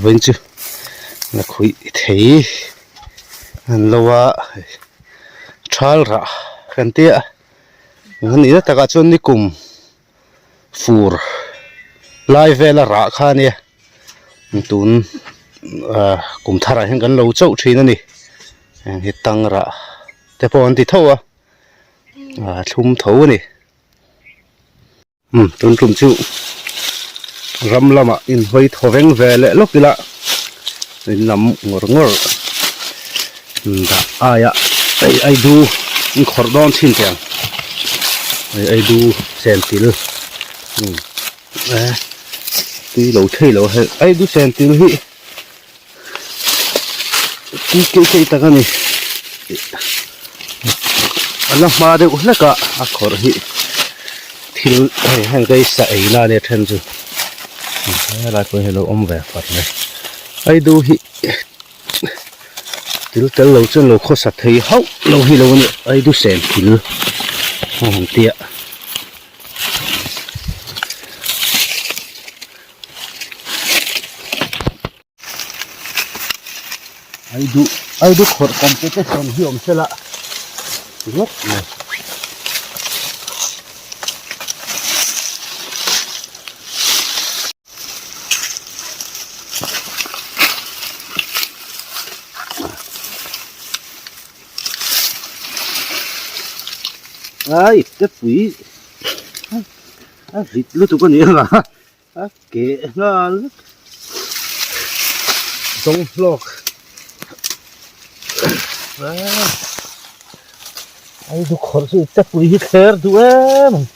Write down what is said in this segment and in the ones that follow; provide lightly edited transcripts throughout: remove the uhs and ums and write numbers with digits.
Vawiin chu lakhuih thei an lo a thal rah kan tia a nihna takah chuan nikum fur lai vela rah kha a nia tun ah kum tharah hian kan lo chauh thin a ni heng hi tang rah te pawh an ti tho a ah thlum tho a ni. Umm tun tum chu ram lamah inhawi thaw veng ve leh lawk ila in lam ngawr ngawr dah aia hei aidu in khawrh dawn thin teh ang hei aidu sentil umm tui lo thei lo hei aidu sentil hi. Tui keih keih tak a ni a la hma deuh hlek a a khawrh hi thil hei heng te hi sa ei na ania then chu helai pawh hi a lo awm ve far mai aidu hi thil tel lo chuan lo khawsa thei hauh lo hi lo a ni aidu sen thil a han tia. Aidu aidu khawrh competition hi awm sela ringawt mai. Ai te pui a rit lutuk a ni ang a. A keh nghal vek zawng hlawk ai du khawrh chu te pui hi thler duh em ang.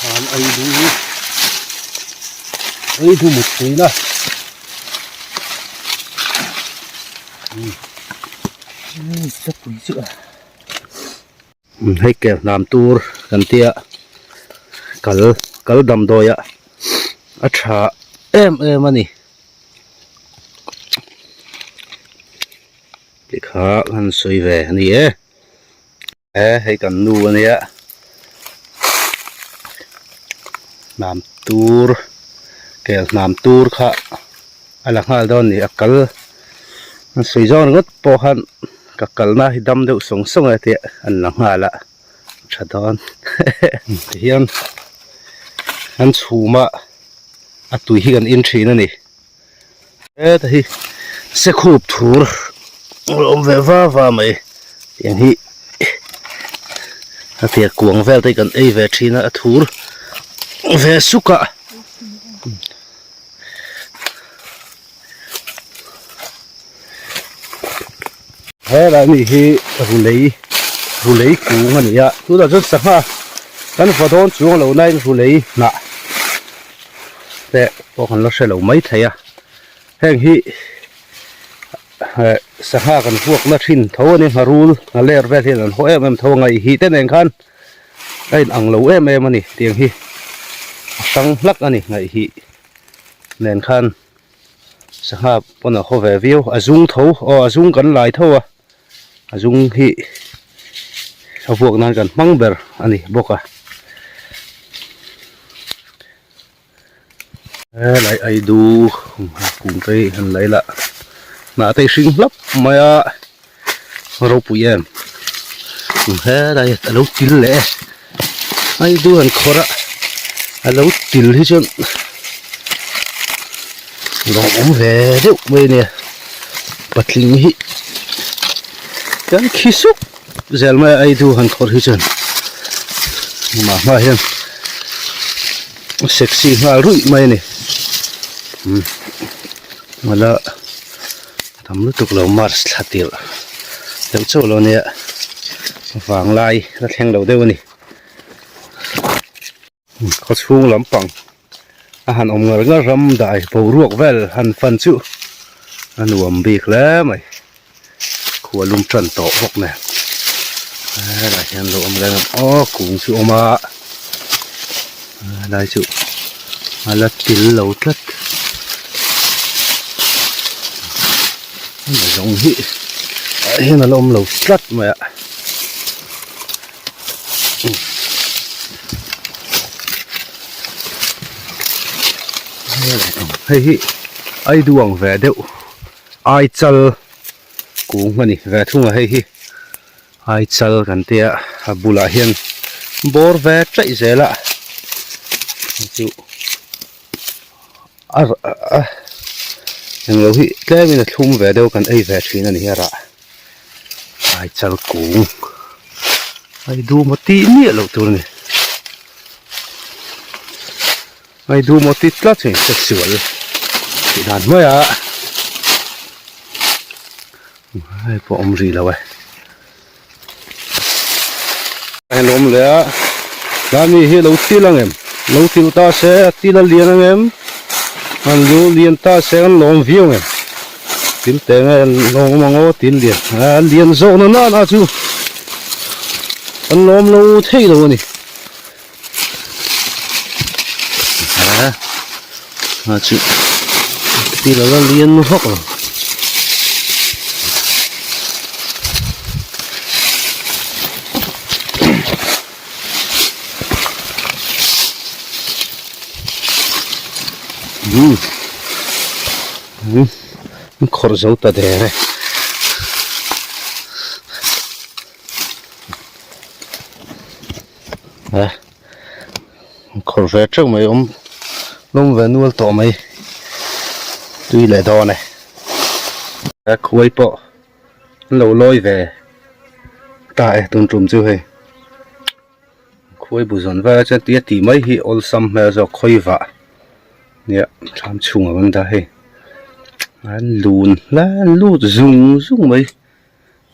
Khan ei du ei du mut pui na hei kel hnam tur kan tia kal kal damdawi ah a tha em em a ni. Ti kha han sawi ve a ni e e hei kan nu a nia hnam tur kel hnam tur kha a la nghal dawn a ni a kal an sawi zawng ringawt pawh khan ka kalna hi dam deuh sawng sawng e tih an la nghal a tha dawn tihian an chhum a a tui hi kan in thin a ni. Heta hi sekhup thur a awm ve va va mai tiang hi a tia kuang vel te hi kan ei ve thin a a thur ve suk a. Helai mi hi rulei rulei kung a ni a tunah chuan sangha kan va dawn chuang lo nain rulei hnah te pawh kan la hre lo mai thei a heng hi eh sangha kan vuak na thin tho a ni ngharul nghaler vel hian an haw em em tho a ngaih hi te nen khan a in ang lo em em a ni tiang hi a hrang hlak a ni ngaih hi nen khan. Sangha pawn a haw ve viau a zung tho aw a zung kan lai tho a a zung hi a vuak nan kan hmang ber a ni bawk a helai aidu kung te hi han lei lah hnah te hi hring hlap mai a ropui em helai a lo til leh e aidu han khawrh a a lo til hi chuan lawmawm ve deuh mai a nia patling hi kan khi sup zel mai a aidu han khawrh hi chuan amah hma hian sexy nghal ruih mai a ni. Umm ala tam lutuk lo march thla tirh deuh chauh lo nia vanglai la thleng lo deuh a ni. Khaw chhung lampang a han awm ngar ngar ram dai boruak vel han fan chu a nuam bik hle mai khua lum tan tawh bawk nen helai hian lo awm reng a aw kung chu a awm a helai chu a la til lo tlat a zawng hi ah hian a la awm lo tlat mai a. Hei hi ai duang ve deuh ai chal kung a ni ve thung a hei hi ai chal kan tia a bulah hian bawr ve chaih zel a chu a a englo hi tlemin a thlum ve deuh kan ei ve thin a ni a rah. Ai chal kung ai dum a tih miah loh tur a ni ai dum a ti tlat hi ka sual tih dan mai a hei pawh awm rih lo e a awm leh a tlai mi hi lo til ang em lo til ta se a til a lian ang em an lu lian ta se an lawm viau ang em til teh nge an lawm ang aw til lian a lian zawk na nana chu an lawm lo thei lo a ni a a chu til a la lian vak lo. Um um an khawrh zo ta der e. A an khawrh ve teuh mai awm lawm ve nual tawh mai tui leh dawn e. A khuai pawh an lo lawi ve ta e tun tum chu hei khuai bu zawn vel a chuan tia tih mai hi awlsam hmel zawk khawi vah nia thlam chhungah kan dah hei an lun hle an lut zung zung mai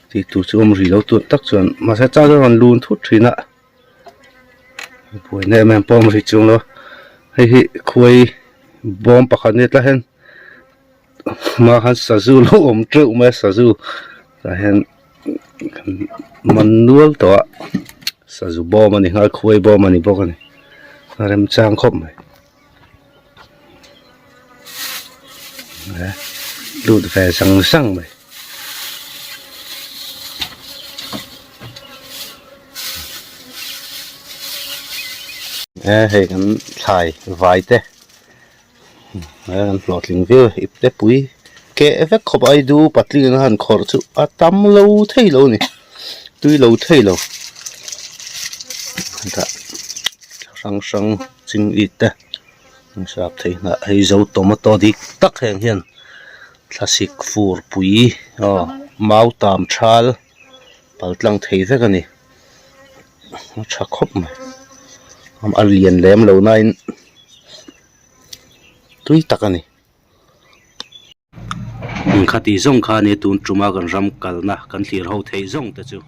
tih tur chu awm rih lo tur tak chuan mahse chang chuan a rawn lun thut thin a buaina em em pawh a awm rih chuang lo hei hi khuai bawm pakhat nia tah hian. Hma khan sazu lo awm teuh mai a sazu tah hian man nual tawh a sazu bawm a ni nghal khuai bawm a ni bawk a ni a remchang khawp mai lut ve zang zang mai. Hei kan thlai vai te. An hlawhtling viau e ip te pui keh vek khawp a aidu patling anga han khawrh chu a tam lo thei lo a ni tui lo thei lo dah hrang hrang ching it te an sap thei hnah hei zo tomato dik tak heng hian thlasik fur pui aw mau tam thal pal tlang thei vek a ni a tha khawp mai a lian lem lo na in. Tui tak a ni. Khati zawng kha nia tun tuma kan ram kalna kan thlir ho theih zawng te chu.